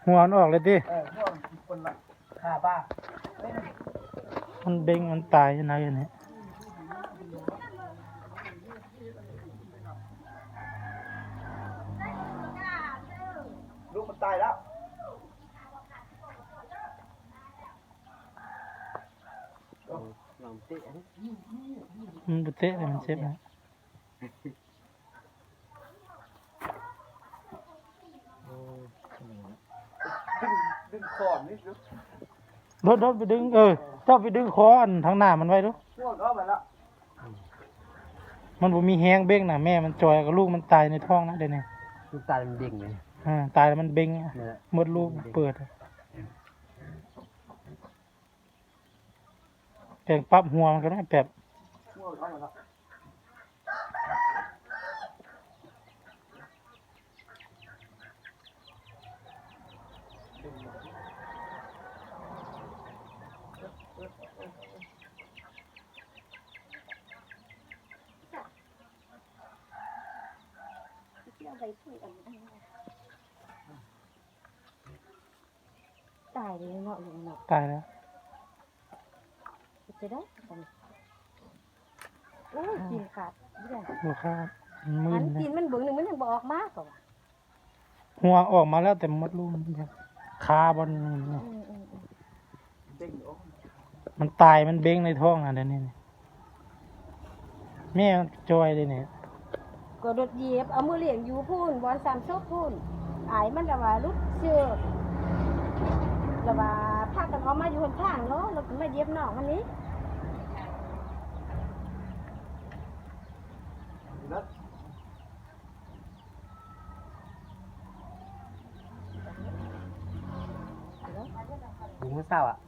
ຫົວມັນອອກເລີຍຕິ? ເອີ ຫົວມັນຄົນລະຄາບາ ມັນເບັ່ງ ມັນຕາຍຢູ່ໃນນີ້. ລູກມັນຕາຍແລ້ວ. ລອງເຕະ ມັນບໍ່ເຕະ ມັນເຈັບນະ. ດຶງ ດຶງຄໍນີ້ດູ. ໂດດໆ ໄປດຶງ ເອີ ເຈົ້າໄປດຶງຄໍອັນທາງໜ້າມັນໄວ້ດູ. ງວງອອກມາແລ້ວ. ມັນບໍ່ມີແຮງເບັ່ງນະ ແມ່ມັນຈ່ອຍ ກໍລູກມັນຕາຍໃນທ້ອງນະ ດຽວນີ້. ລູກຕາຍມັນເບັ່ງເລີຍ. ເອີ ຕາຍແລ້ວມັນເບັ່ງ ແມ່ນແຫຼະ ໝົດລູກ ມັນເບັ່ງ ເປີດ. ແປງປັບຫົວມັນກໍໄດ້ແປບ. ຕາຍເລີຍເນາະ ລຸງເນາະ. ຕາຍແລ້ວ. ເຮັດຈັ່ງໃດ? ໂອ້ຍ ຕີນຂາດ. ບໍ່ຂາດ ມັນມື່ນ. ຕີນມັນເບິ່ງໜຶ່ງ ມັນຍັງບໍ່ອອກມາ ກໍວ່າ. ຫົວອອກມາແລ້ວ ແຕ່ໝົດລູກ ຄາບ່ອນນີ້. ອືມໆໆ. ມັນຕາຍ ມັນເບັ່ງໃນທ້ອງຫັ້ນແຫຼະນີ້. ແມ່ມັນຈ່ອຍເດ້ນີ້. ກໍລົດຢຽບ ເອົາມືລ້ຽງຢູ່ພຸ້ນ ບ່ອນສາມສົບພຸ້ນ. ອາຍມັນລະວ່າຫຼຸດເຊືອກ ລະວ່າພາກັນອອກມາຢູ່ຫົນທາງເນາະ ລົດມາຢຽບນ້ອງມັນນີ້. ບຸນມື້ເຊົ້າອະ.